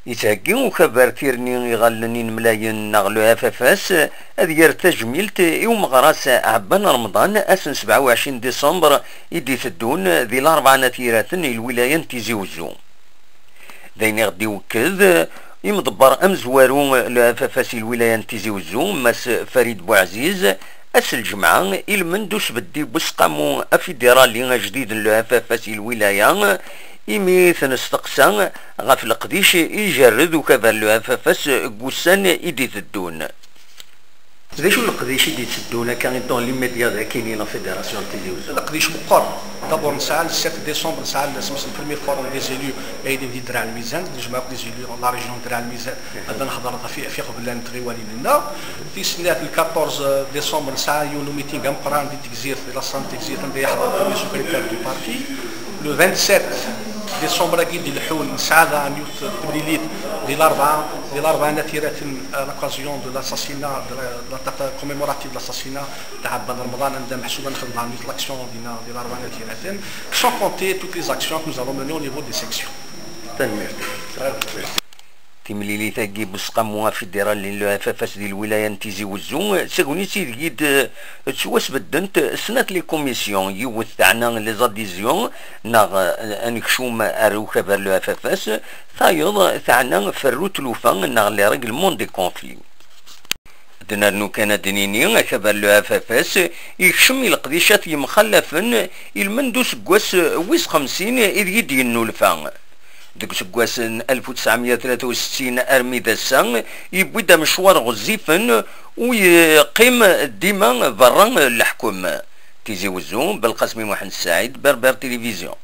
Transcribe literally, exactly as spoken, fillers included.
Yettheggi ukabar tirni iɣallen inemlayen neɣ le F F S ad yerr tajmilt i umeɣras Ɛebban Remḍan ass n sebɛa u ɛecrin diṣember i d-iteddun di Larebɛa n At Yiraten i lwilaya n Tizi Uzzu. D ayen i ɣ-d-iwekked imḍebber amezwaru n le F F S i lwilaya n Tizi Uzzu, Mass Farid Buɛziz, ass n lǧemɛa, ilmend usbeddi n useqqamu afidirali ajdid n le F F S i lwilaya, imi i t-nesteqsa ɣef leqdic i ijerred ukabar n le F F S deg wussan i d-iteddun. D acu n leqdic i d-itteddun akka i dans l'immédiat dagi-nni la fédération n Tizi Uzzu? Leqdic meqqer. D'abord nesɛa le sept décembre, nesɛa le, le premier forum des élus, ayen di Draɛ Lmizan, nejmeɛ akk les élus de la région de Draɛ Lmizan, ad nehḍer ɣef, ɣef iɣeblan n tɣiwanin-nneɣ. Tis snat, le quatorze décembre, nesɛa yiwen n meeting ameqqran di Tegzirt, di la salle n Tegzirt, anda yeḥḍer le premier secrétaire du parti. Le vingt-sept décembre-agi d-ileḥḥun, nesɛa daɣen yiwet n temlilit di Larebɛa, di Larebɛa n At Yiraten, à l'occasion de l'assassinat, de la, de la date commémorative de l'assassinat de Ɛebban Remḍan, anda meḥsub ad nexdem daɣen yiwet l'action dinna di Larebɛa n At Yiraten, sans compter toutes les actions que nous allons mener au niveau des sections. Tanemmirt. Timlilit-agi n useqqamu afidirali n le F F S di lwilaya n Tizi Uzzu, d tagnit ideg i d-ttwasbeddent snat les commissions, yiwet teɛna les adhésions neɣ, eh, anekcum ar ukabar le F F S, tayeḍ teɛna ferru tlufa neɣ les règlements des conflits. Ad nernu kan ad d-nini, akabar le F F S yekcem i leqdicat yemxallafen ilmend useggas wis xemsin ideg i d-yennulfa. Deg useggas n alef u tesɛemya u tlata u settin armi d ass-a, yewwi-d amecwar ɣezzifen u yeqqim dima berra n leḥkem. Tizi Wezzu, Belqasmi Muḥend Saɛid, Berber Télévision.